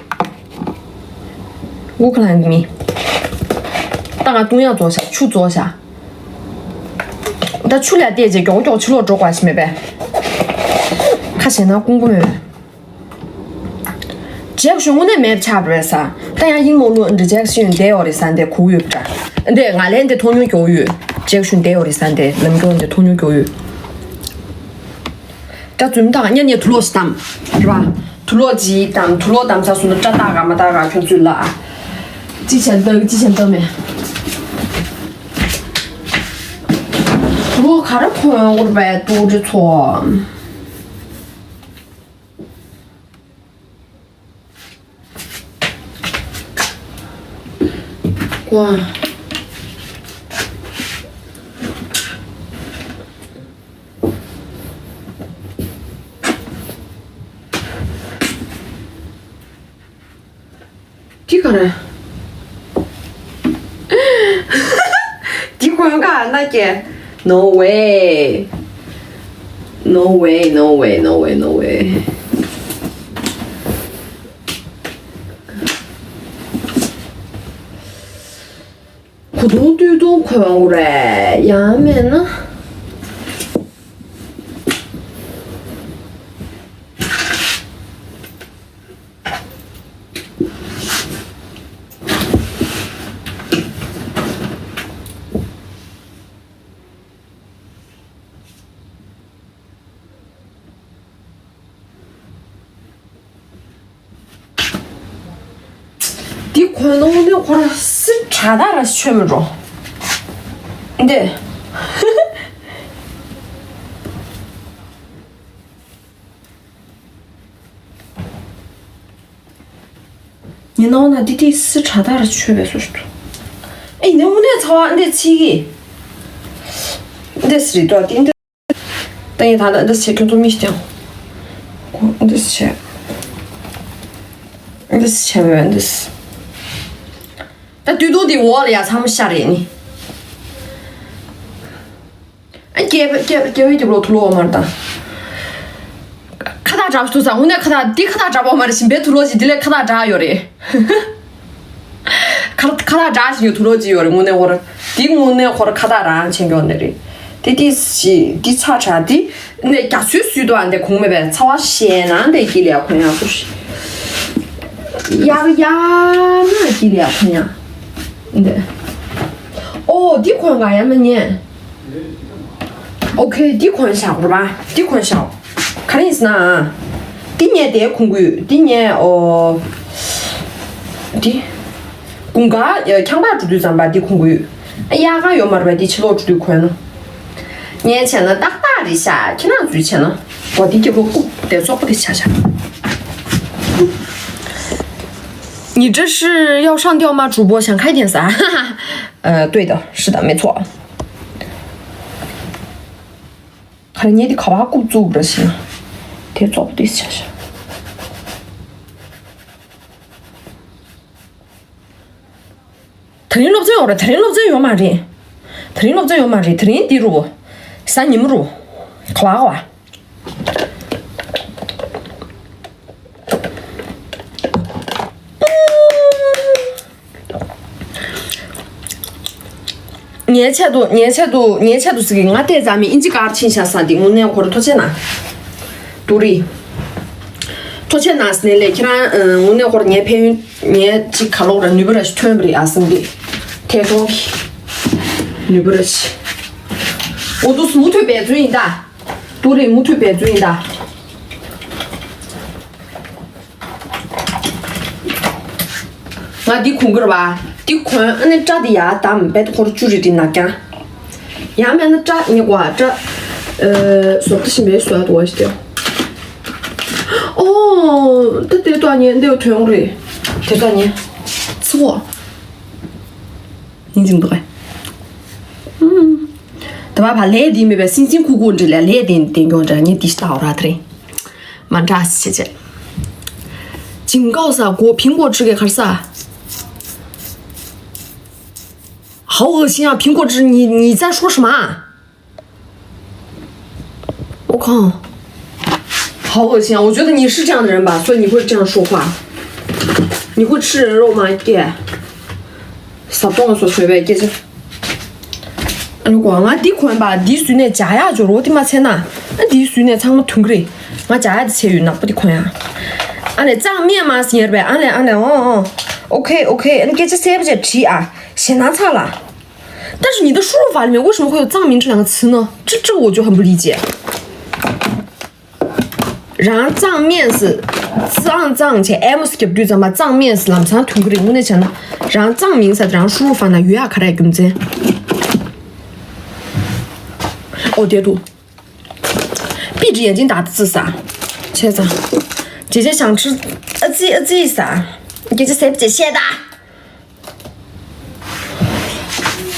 乌克兰的米。ད་ང་བཏུང་ཡག་རྫོགས་ཤག་ཆུ་རྫོགས་ཤག་ད་ཆུ་ལ་བལྟས་རྗེས་མགྱོགས་མགྱོགས་ཕྱི་ལོགས་འགྲོ་དགོས་ཞིག་མེད་པས། ཁ་ཞེ་ན་ཀུང་ཀུ་མེད། ཇེག་ཤུན་དངོས་གནས་མེད་ཆགས་པ་རེད་ས། ད་ཡང་ཡིན་མོ་ལུ་འདྲི་ཇེག་ཤུན་བསྡད་ཡོད་རེད་ས་འདི་གོ་ཡོད་པ་འདྲ། འདི་ང་ལན་འདི་མཐོང་མྱོང་མགྱོགས་ཡོད། ཇེག་ཤུན་བསྡད་ཡོད་རེད་ས་འདི་ལམ་མགྱོགས་འདི་མཐོང་མྱོང་མགྱོགས་ཡོད། ད་རྫུན་དང་གཉའ་ཉེ་དུ་ལོག་ཞིག་བཏང་རེད་པ། དུག་ལོག་ཅིག་དང་དུག་ལོག་དམ་ས་སོང་ན་སྐྲ་བཏགས་ག་མ་བཏགས་ག་ཁྱོད་ཚོས་ལ། ཅི་བྱེད་འདོད་ཅི་བྱེད་འདོད་མེད། དུག་ལོག་ག་རེ་གོན་དགོས་རེད་པས་ཏུ་རི་ཚོ། ཀོ། འདི་ག་རེ། འདི་གོན་ག་ན་ཀྱེ། No way. No way, no way, no way, no way. གོས་ཐུང་སྟོད་ཐུང་གོན་དགོས་རེད་ཡང་མེད་ན། འདི་གོན་ནོ་ནི་ཁོ་ར་སི་དྲ་དག་ར་ཆོད་མི་འགྲོ། འདི། ཉི་ནོ་ན་འདི་དེ་སི་དྲ་དག་ར་ཆོད་པའི་སོ་ཞིག་འདུག་ཨེ་ཡིན་ནའི་དངོས་གནས་ཚ་བ་འདི་ཚིག་གི། འདི་སི་རེད་དོ་འདི་འདི། ད་ཡིན་ད་ལ་འདི་ཆེ་ཁྱོད་ཚོ་མི་ཤེས་ཀྱང་། འདི་ཆེ། འདི་ཆེ་བས་འདི། ད་དུས་ཐུང་འདི་འོག་ལ་ཡ་ཚང་མ་ཤ་རེད་ནི། ཨ་སྐྱེ་བ་སྐྱེ་བ་སྐྱེ་བའི་རྒྱབ་ལོག་ཐུ་ལོག་མར་དང་། ཁ་བཏགས་འདྲ་པོ་ཐུག་ས་དངོས་གནས་ཁ་བཏགས་འདི་ཁ་བཏགས་འདྲ་པོ་མ་རེད་ཞིམ་པའི་ཐུ་ལོག་ཅིག་འདི་ལས་ཁ་བཏགས་འདྲ་ཡོད་རེད། ཁ་ཁ་བཏགས་འདྲ་ཞིག་ཡོད་ཐུ་ལོག་ཅིག་ཡོད་རེད་དངོས་གནས་ཧོར། འདི་དངོས་གནས་ཧོར་ཁ་བཏགས་རང་ཆེན་གྱོན་ནས་རེད། དེ་དེ་ཞི་འདི་ཚ་དྲག་འདི་ནས་རྒྱ་མཚོའི་ཟུར་དུ་ཨ་འདི་གོང་མེད་པའི་ཚ་བ་ཞེ་ན་འདི་དཀྱིལ་ལ་ཡ་གོན་ཡག་པོ་ཞིག་ཡག་ཡག་ན་དཀྱིལ་ལ་ཡ་གོན་ཡག་འདི། ཨོ་འདི་གོན་ག་ཡ་མ་ཉན། ཨོ་ཁེ། འདི་གོན་བཞག་རོ་པ། འདི་གོན་བཞག་ག་རེ་ཡིན་ཟེར་ན། འདི་ངས་དེ་གོན་གི་ཡོད། འདི་ངས་ཨོ། འདི། དགུན་ཁ་ཁྱང་པ་འགྲོ་དུས་ཙམ་པ་འདི་གོན་གི་ཡོད། ཨ་དབྱར་ཁ་ཡོད་མ་རེད་པ། འདི་ཕྱི་ལོགས་འགྲོ་དུས་གོན་ནོ། ངས་བྱས་ན་ཏག་ཏག་རེད་ཤག་ཁྱེད་རང་ཚོས་བྱས་ན། འོ་འདི་སྐྱེ་བོ་རྐུབ་དེ་བཙོག་པོ་དེ་ཆ་ཆ། 你这是要上吊吗？主播想开点啥？哈哈，呃，对的，是的，没错。 ག་རེ་ཉལ་དེ་ག་བ་རྐུབ་བཙུགས་ར་ཞིག་ན། དེ་བཙོག་པོ་དེ་ཆ་ཤ། དེ་རིང་སློབ་ཚན་ཡོད་རེད། དེ་རིང་སློབ་ཚན་ཡོད་མ་རེད། དེ་རིང་སློབ་ཚན་ཡོད་མ་རེད། དེ་རིང་འདི་རུ། གཟའ་ཉི་མ་རུ། ག་བ་ག་བ། ངའི་ཆེད་དུ་ངའི་ཆེད་དུ་ངའི་ཆེད་དུ་ཟེར་གི། ང་བལྟས་ཙང་མི་ཨིན་ཇི་ཀར་ཕྱིན་ཤག་ས་འདི་དངོས་གནས་ཁོ་ར་ཐུགས་རྗེ་གནང་། ཏུ་རི། ཐུགས་རྗེ་གནང་ཟེར་ནས་ལས་ཁྱེད་རང་དངོས་གནས་ཁོ་ར་ངའི་ཕན་ཡོན་ངའི་ཅིག་ག་ལོག་ར་ནུས་པ་ར་ཞིག་ཐོན་པ་རེད་ཨ་སེམས་འདི། ཐད་གཏོང་གི་ནུས་པ་ར་ཞིག་འོ་འདུག་སེ་མུ་མཐུད་འབད་བརྩོན་ཡིན་ད། ཏུ་རི་མུ་མཐུད་འབད་བརྩོན་ཡིན་ད། ང་འདི་གོན་གི་རེད་པ། འདི་གོན་ཨ་ནི་སྐྲ་འདི་ཡར་བསྡམས་བེད་ཁོར་བཅུ་རེ་འདི་ནག་རྐྱང་། ཡང་མེད་ན་སྐྲ་ཉེ་གོ་སྐྲ། ཨ་ཟོར་ཏི་ཤིན་པའི་བཟོ་ཡ་དུ་བ་ཞིག་སྟེ། ཨོ། ད་དེ་ཏོག་ཉེ་འདི་ཐོན་རེད། དེ་ཏོག་ཉེ། ཚི་བོ། ཡིན་ཅིང་འདུག་གས། ད་བ་བ་ལས་འདི་མེད་པའི་སིང་སིང་ཁུག་ཁུག་འདྲི་ལ་ལས་འདི་འདི་མགྱོགས་འདྲ་ཉེ་འདི་ཤི་ཏའོ་ར་ཐ་རེ། མ་འདྲ་སི་ཆེ་ཆེ། 警告撒锅苹果汁给卡萨。好恶心啊！苹果汁，你你在说什么啊？我靠，好恶心啊！我觉得你是这样的人吧，所以你会这样说话。你会吃人肉吗？姐，啥动作随便姐姐。 ཨ་ནི་ཀོ་ང་འདི་གོན་པ་འདི་བཟོས་ནས་འཇག་ཡག་འབྱོར་འོ་དེ་མ་ཚད་ན། ཨ་འདི་བཟོས་ནས་ཚང་མ་མཐུན་གི་རེད། ང་འཇག་ཡག་དེ་བྱས་ཡོད་ནག་པོ་དེ་གོན་ཡག་ཨ་ནི་གཙང་སྨེ་མ་ཟེར་བས་ཨ་ནི་ཨ་ནི་ཨོ་ཨོ། ཨོ་ཁེ་ཨོ་ཁེ། ཨ་ནི་སྐད་ཆ་གསལ་པོ་བྱས་དྲིས་ཨ། ཞེད་སྣང་ཚ་ལ། 但是你的输入法里面为什么会有藏民这两个词呢？这这个我就很不理解。 རང་གཙང་སྨེ་ཟེར། གཙང་གཙང་བྱས་ཨེ་མོ་སི་རྒྱབ་དུས་ཙམ་པ་གཙང་སྨན་ལམ་སང་ཐོན་གི་རེད། དངོས་གནས་བྱས་ན་རང་གཙང་མིན་ས་དེ་རང་ཧྲུའུ་ཧྥང་ན་ཡོད་ཡ་ག་རེ་རྒྱུ་མཚན། ཨོ་དེ་འདུག་པི་ཀྲི་ཡན་ཅིན་ད་ཙི་ས། ཆེ་ས། ཇེ་ཇེ་ཞང་ཁྲི། ཨ་ཙི་ཨ་ཙི་ས། སྐད་ཆ་ཟེར་བྱེད་ཤེས་ད།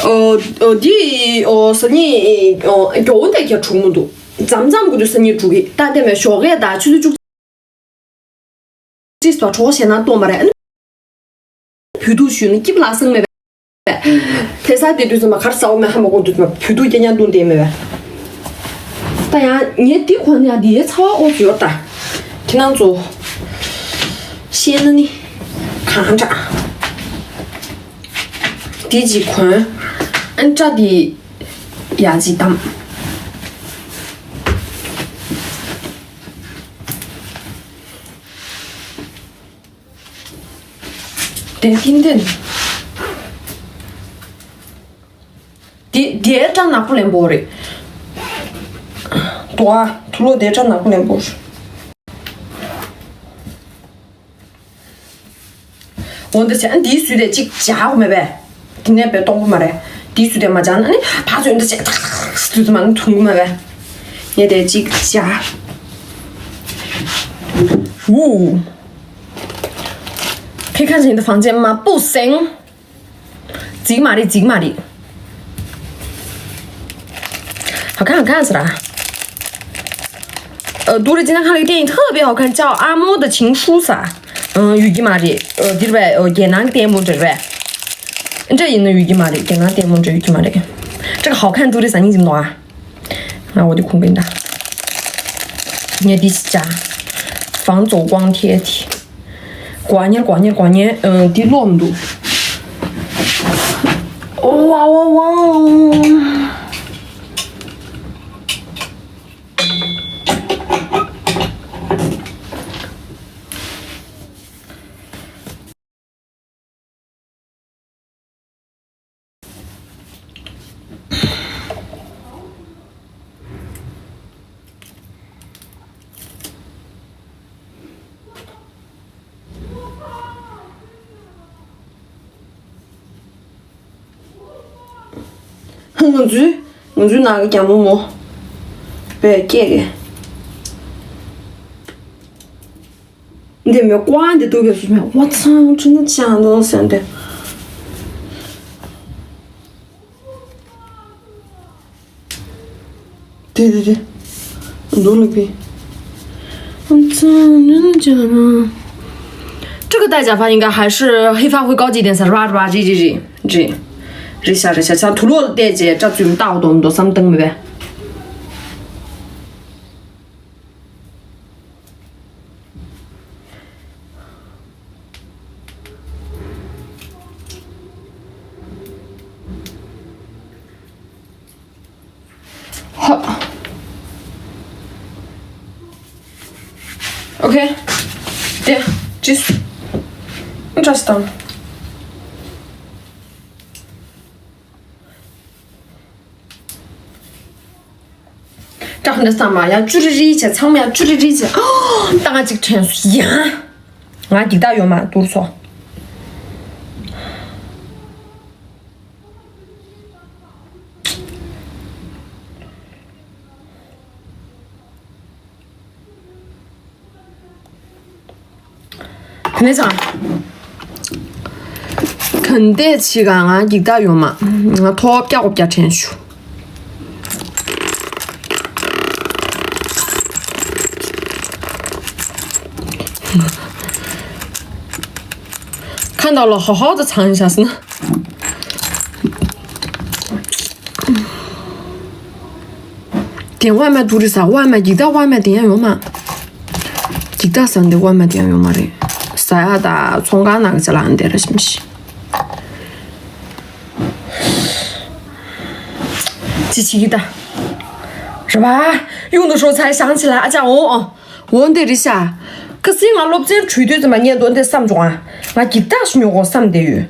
ཨོ་ཨོ་འདི་ཨོ་སང་ཉིན་ཨོ་མགྱོགས་པོ་འདེད་རྒྱག་འགྲོ་གི་མི་འདུག་མཚམས་མཚམས་ཀྱི་དུས་སང་ཉིན་འགྲོ་གི། ད་འདི་མེད་ཞོགས་ཀས་ད་ཆུ་ཚོད་བཅུ་གཅིག་ཙམ་གྲོགས་བྱས་ན་གཏོང་མ་རེད། ཨ་ནི་བོད་ཐུག་ཞུས་ན་སྐྱིད་པ་ལ་སང་མེད་པས། དེ་ས་དེ་དུས་ཙམ་པ་གར་ས་འོ་མེད་ཧ་མ་གོ་དུས་ཙམ་པ་བོད་ཐུག་རྐྱང་རྐྱང་བཏུང་བསྡད་མེད་པས། ད་ཡང་ངས་འདི་གོན་ཡང་འདིའི་ཚ་བ་ཨོ་ཡོད་ད། ཁྱེད་རང་ཚོ་ཤེས་ན་ནི་གང་འདྲ། འདི་གཅིག་གོན། ཨན་སྐྲ་འདི་ཡ་གཅིག་བསྡམས། དེ་ཏིན་ཏིན། དེ་དེའི་སྐྲ་ནག་པོ་ལེན་པོ་རེད། དོ་ཨ་དུ་ལོ་དེའི་སྐྲ་ནག་པོ་ལེན་པོ་རེད། འོ་འདི་བྱས་ཨ་འདིའི་སུས་དེ་གཅིག་བྱ་དགོས་མེད་པས། དེ་ནས་པའི་གཏོང་གི་མ་རེད། དེའི་སུས་དེ་མ་བྱ་ན་ཨ་ནི་ཕར་ཚུར་འདི་བྱས་ཏག་ཏག་ཏག་ཏག་མ་ནི་ཐུང་གི་མ་རེད། ངས་དེ་གཅིག་བྱ། ཝུའུ། 可以看着你的房间吗？不行。 རྫིག་མ་རེད། རྫིག་མ་རེད། 好看好看是吧？呃，读了今天看了一个电影，特别好看，叫《阿嬷的情书》啥？嗯，有句嘛的，呃，对不对？呃，也难点不对不对？这也能有句嘛的，也难点不对有句嘛的。这个好看读的啥？你怎么懂啊？ ང་འོ་དེ་ཁུངས་ཀྱི་འདྲ། ངས་འདི་ཞིག་བྱ། 防走光贴的། 光年光年光年，嗯，འདི་ལོག་མི་འདུག་ཨོ་ཝ་ཝ་ཝ། ང་ཚོའི་ང་ཚོའི་ནང་གི་རྒྱ་མོ་མོ་བས་སྐྱེས་གི། འདི་མི་ཀོ་འདི་ཏུ་གི་སུ་མེ་ཝ་ཚང་ཁྲི་ནི་ཅང་དོ་སན་ཏེ། དེ་དེ་དེ། འདུག་ལུག་པའི། ཝ་ཚང་ནི་ཅང་དོ། 这个戴假发应该还是黑发会高级一点，是吧？是吧？这这这这，这下这下像土落的戴姐，这嘴大我懂懂，三灯没呗。 ཧ། ཨོ་ཁེ། དེ། ཅིས། ཨིན་ཊ་རེ་སི་ཊིང་། སྐྲ་འདི་ཚང་མ་ཡང་ཅུ་རི་རི་བྱས། ཚང་མ་ཡང་ཅུ་རི་རི་བྱས། ཨོ། ད་ང་གཅིག་དྲན་སོང་ཡ། ང་འགྱིག་ཐག་ཡོད་མ་འདུག་སོ། དེ་ནས་ཚང་། གན་དེ་ཕྱི་ག་ང་འགྱིག་ཐག་ཡོད་མ། ང་ཐོབ་རྒྱག་གོ་རྒྱག་དྲན་ཞུ། ཁ་འདར་ལ་ཧོ་ཧོ་དུ་ཚང་བཞག་སོང་ན། དེ་ཝ་མ་དུ་རི་ས་ཝ་མ་འགྱིག་ཐག་ཝ་མ་དེ་ཡང་ཡོད་མ། འགྱིག་ཐག་ས་འདི་ཝ་མ་དེ་ཡང་ཡོད་མ་རེད། ས་ཡ་ད་ཚོང་ཁང་ནང་གི་ཅ་ལག་འདི་ར་ཞིམ་ཞིམ། ཅི་བྱེད་ཀྱི་ད། རེད་པ། གཡུང་དུ་ཤོག་ཚ་ཞང་ཆེ་ལ་ཨ་ཅག་འོང་ཨོ། འོ་འདི་རི་ཤ། ཁ་སང་ང་སློབ་ཚན་གྲོལ་དུས་ཙམ་པ་ངས་འདོན་དེ་བསམ་བྱུང་ཨ། ང་འགྱིག་ཐག་ཞིག་ཉོ་དགོས་བསམ་བསྡད་ཡོད།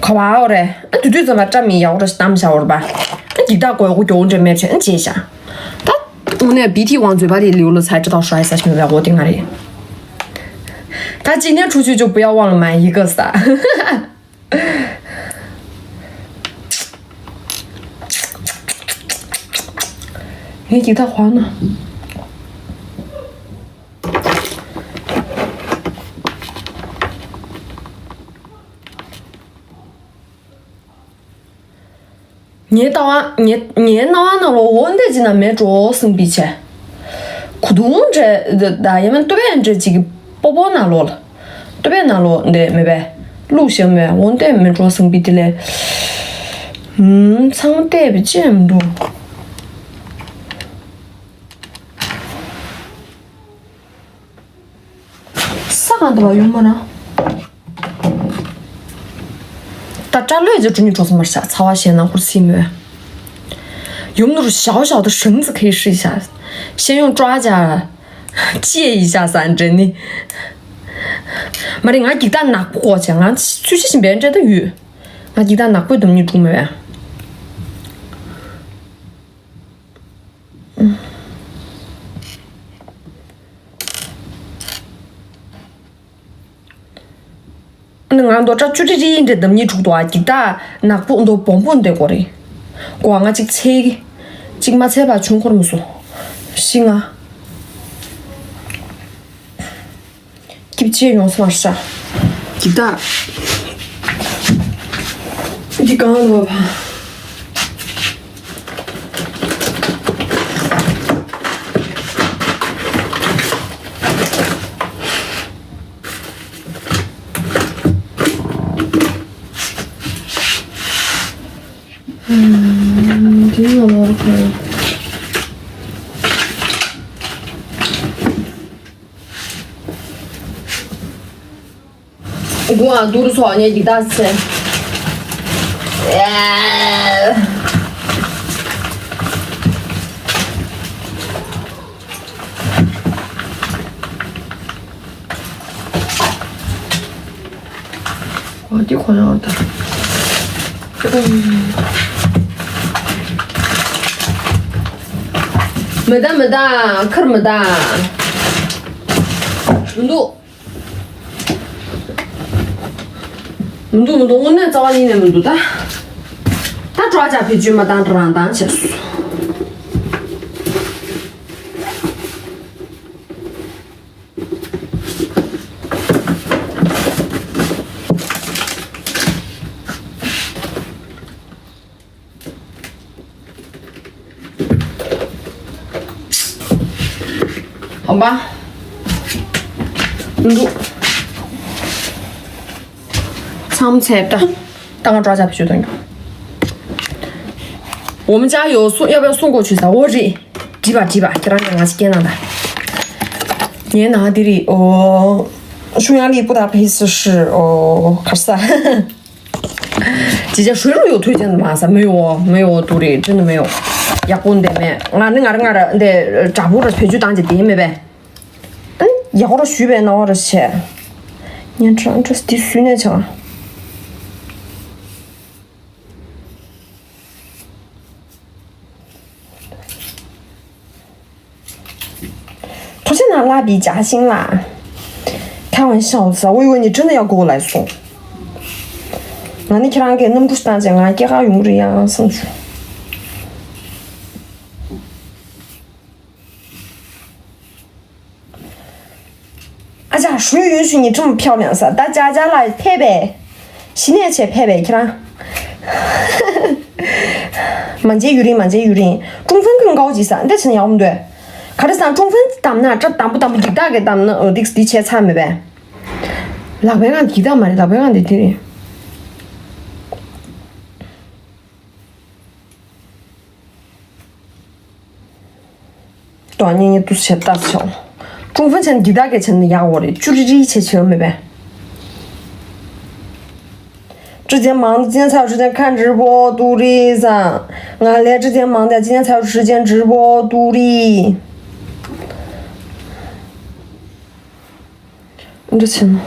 ག་བ་འོ་རེད། ཨ་དུས་དུས་ཙམ་པ་སྐྲ་མི་ཡག་པོ་རེ་བཏང་བཞག་འོ་རེད་པ། ཨ་འགྱིག་ཐག་དགོས་ཡག་པོ་མགྱོགས་འདྲེ་མེད་བྱས་ཨ་བྱས་ཤ། ད། དངོས་གནས་བི་ཐི་ཝང་མཛོད་པ་དེ་ལིའུ་ལ་ཚ་ཅི་ཐག་ཧྲ་ཧེ་ས་ཞིག་མི་བས་འོ་དེ་ང་རེད། 他今天出去就不要忘了买一个伞。你给他还呢。 ངའི་ལྟ་བ་ངའི་ངའི་རྣ་བ་ནང་ལོགས་འོ་འདྲ་ཅིག་ན་མེད་འགྲོ་སེམས་པའི་ཆེ། གུ་དུང་འདྲ་ད་ཡ་མན་ཏུ་བས་འདྲ་ཅིག་སྤོ་སྤོ་ནང་ལོགས་ལ། ཏུ་བས་ནང་ལོགས་འདྲ་མེད་པས། བླུགས་ཤེས་མེད་འོ་འདྲ་མེད་འགྲོ་སེམས་པའི་དེ་ལས། ཧུམ་ཚང་མ་བལྟས་པའི་ཅི་ཡང་མི་འདུག་ས་གང་དུ་བ་ཡོང་མ་ན། ད་སྐྲ་ལོས་ཀྱི་གྲུ་ཉི་གྲོགས་སུ་མར་བཞག་ཚ་བ་ཞེ་ན་ཧུར་སི་མོད། ཡུམ་ནུར་ཞའོ་ཞའོ་དུ་ཧྲིང་ཙི་ཁེ་ཧྲི་བཞག་ཤེས་ཡོང་ཀྲ་ཇ། ཅི་ཡི་བཞག་ས་འདྲེ་ནི། མ་རེད་ང་འགྱིག་ཐག་ནག་པོ་གོ་བྱས་ང་ཚུལ་ཤི་བཞིན་པའི་འདྲེ་ད་ཡོད། ང་འགྱིག་ཐག་ནག་པོའི་དུམ་ཉི་གྲུ་མེད་པས། ཨ་ནི་ང་རྡོ་ཁྲ་ཅུ་ཏི་ཏི་འདྲ་འདམ་གཉིས་དྲུག་ཏུ་ཨ་འགྱིག་ཐག་ནག་པོ་འདོ་སྦོམ་པོ་འདི་གོ་རེད། གོ་ང་གཅིག་ཚེ་གཅིག་མ་ཚད་པ་ཆུང་འཁོར་མི་སོ། ཤི་ང་སྐྱིབ་ཆེ་ཡོང་སོང་ཤ། འགྱིག་ཐག་འདི་གང་ལོ་བ། དགུང་ཨ་དུར་སོགས་ཉེ་འགྱིག་ཐག་ཚེ། འོ་འདི་ཁོ་ཡང་ད། མི་ད་མི་ད་ཁར་མི་ད། མི་འདུག་མི་འདུག་མི་འདུག་དངོས་གནས་རྩ་བ་ཉིད་ནས་མི་འདུག་ད། ད་དྲོ་ཆ་བེད་སྤྱོད་མ་བཏང་རང་བཏང་བྱས་སོ། ཨོ་པ། འདུག་ཚང་མ་ཚད་ད། ད་ང་འགྲོ་ཆ་བེད་སྤྱོད་གཏོང་རྒྱུ། 我们家有送，要不要送过去噻？我这 བྲིས་པ་བྲིས་པ་ཁྱེད་རང་ནས་ང་ཅིག་སྐྱེལ་གནང་ད། ངའི་ནང་དེ་རིགས་ཨོ། 匈牙利布达佩斯是哦，卡萨。姐姐水乳有推荐的吗？没有哦，没有哦，杜丽，真的没有。ཡག་པོ་འདི་མེད། ང་ནི་ང་རང་ང་རང་འདི་དྲ་འབུ་ར་བེད་སྤྱོད་བཏང་རྒྱུ་དེ་མེད་པས། ཨ་ནི་ཡག་པོ་ར་ཞུས་པའི་ནང་བ་ར་བྱས། ཉན་ཁྲང་ཁྲ་འདི་སུས་ནས་ཆགས། 头先拿蜡笔夹心啦。开玩笑的，我以为你真的要给我来送。 ང་ནི་ཁྱེད་རང་གི་གནམ་གྲུ་བཏང་བྱས་ང་སྐྱེས་ཁ་ཡོང་གི་རེད་ཡང་བསམ་བྱུང་། 哎呀，谁允许你这么漂亮噻？大家家来配呗，洗脸钱配呗，去啦。满街雨淋，满街雨淋，中分更高级噻，你再请要不对？卡着三中分打那，这打不打不几大给打那，呃，这个的钱差没呗？老白让几大嘛，老白让的这里。 ཏོ་ཉེ་ཉེ་ཏུ་ཆེ་ཏ་ཆོ། ཀྲུང་ཧྥེན་ཆན་འདི་དག་གི་ཆན་ནི་ཡག་འོ་རེད། ཅུ་རི་རི་ཆེ་ཆེ་མེད་པས། 之前忙，今天才有时间看直播，杜丽桑。俺来之前忙的，今天才有时间直播，杜丽。 འདི་ཆེ་ན།